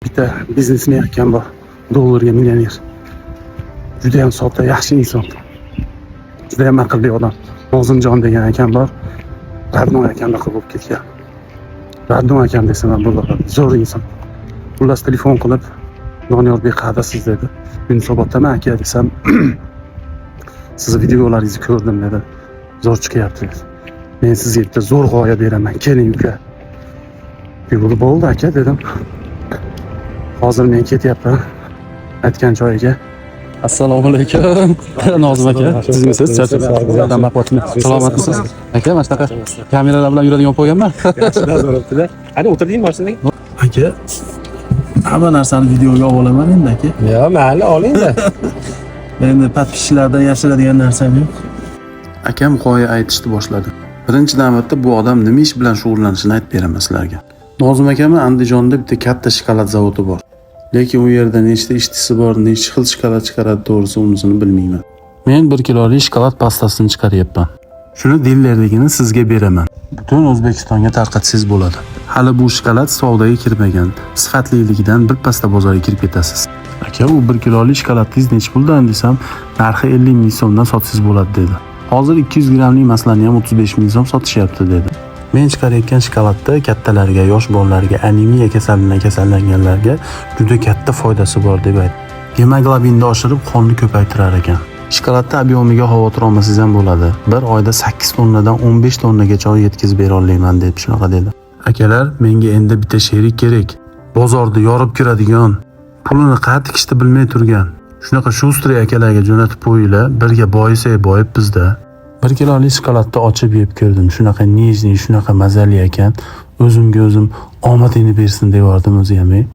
Bitta biznesmen akam bor, dollarga millioner. Judayam sodda, yaxshi inson. Judayam aqlli odam. Nozimjon degan akam bor. Родной akamdaqa bo'lib ketgan. Родной akam desam ham bo'ladi. Zo'r inson. Xullas, telefon qilib, "Doniyorbek, qayerdasiz?" dedi. "Yunusoboddaman, aka", desam, "Sizni videolaringizni ko'rdim", dedi. "Zo'r chiqyapti", dedi. "Men sizga bitta zo'r g'oya beraman. Keling, uka." "Yo'li bo'ldi, aka", dedim. Hozir men ketyapman aytgan joyiga. Assalomu alaykum. Nozim aka, sizmisiz? Charchadim, baquvvatmi? Salomatmisiz? Aka, mana shunaqa kameralar bilan yuradigan bo'lib qo'yganman. Yaxshi. Qani, o'tirding mashinaga? Aka, hamma narsani videoga olaman endi, aka. Yo, mayli, oling-da. Endi подписчик lardan yashiradigan narsam yo'q. Akam g'oya aytishni boshladi. Birinchi navbatda bu odam nima ish bilan shug'ullanishini aytib beraman sizlarga. Nozim akamni Andijonda bitta katta shokolad zavodi bor. Lekin u yerda nechta ishchisi bor, necha xil shokolad chiqaradi, to'g'risi unisini bilmayman. Men 1 kilolik shokolad pastasini chiqaryapman. Shuni dilerligini sizga beraman. Butun O'zbekistonga tarqatsangiz bo'ladi. Hali bu shokolad savdoga kirmagan. Sifatliligidan bir pasda bozorga kirib ketasiz. "Aka, u 1 kilolik shokoladingiz nechi puldan?" desam, "Narxi 50 ming so'mdan sotsangiz bo'ladi", dedi. "Hozir 200 grammlik maslani ham 35 ming so'm sotishyapti", dedi. Men chiqarayotgan shokoladda kattalarga, yosh bolalarga, anemiya kasalidan kasallanganlarga juda katta foydasi bor deb aytdi. Gemoglobinni oshirib, qonni ko'paytirar ekan. Shokoladni объем iga xavotir olmasangiz ham bo'ladi. Bir oyda 8 tonnadan 15 tonnagacha yetkazib bera olaman deb shunaqa dedi. Akalar, menga endi bitta sherik kerak. Bozorda yorib kiradigan, pulini qayerga tikishni bilmay turgan. Shunaqa шустрый akalarga jo'natib qo'yinglar, birga boyisak boyib bizda. 1 kilolik shokoladni ochib yeb ko'rdim. Shunaqa нежный, shunaqa mazali ekan. O'zimga o'zim omadingni bersin deyordim o'zi ham.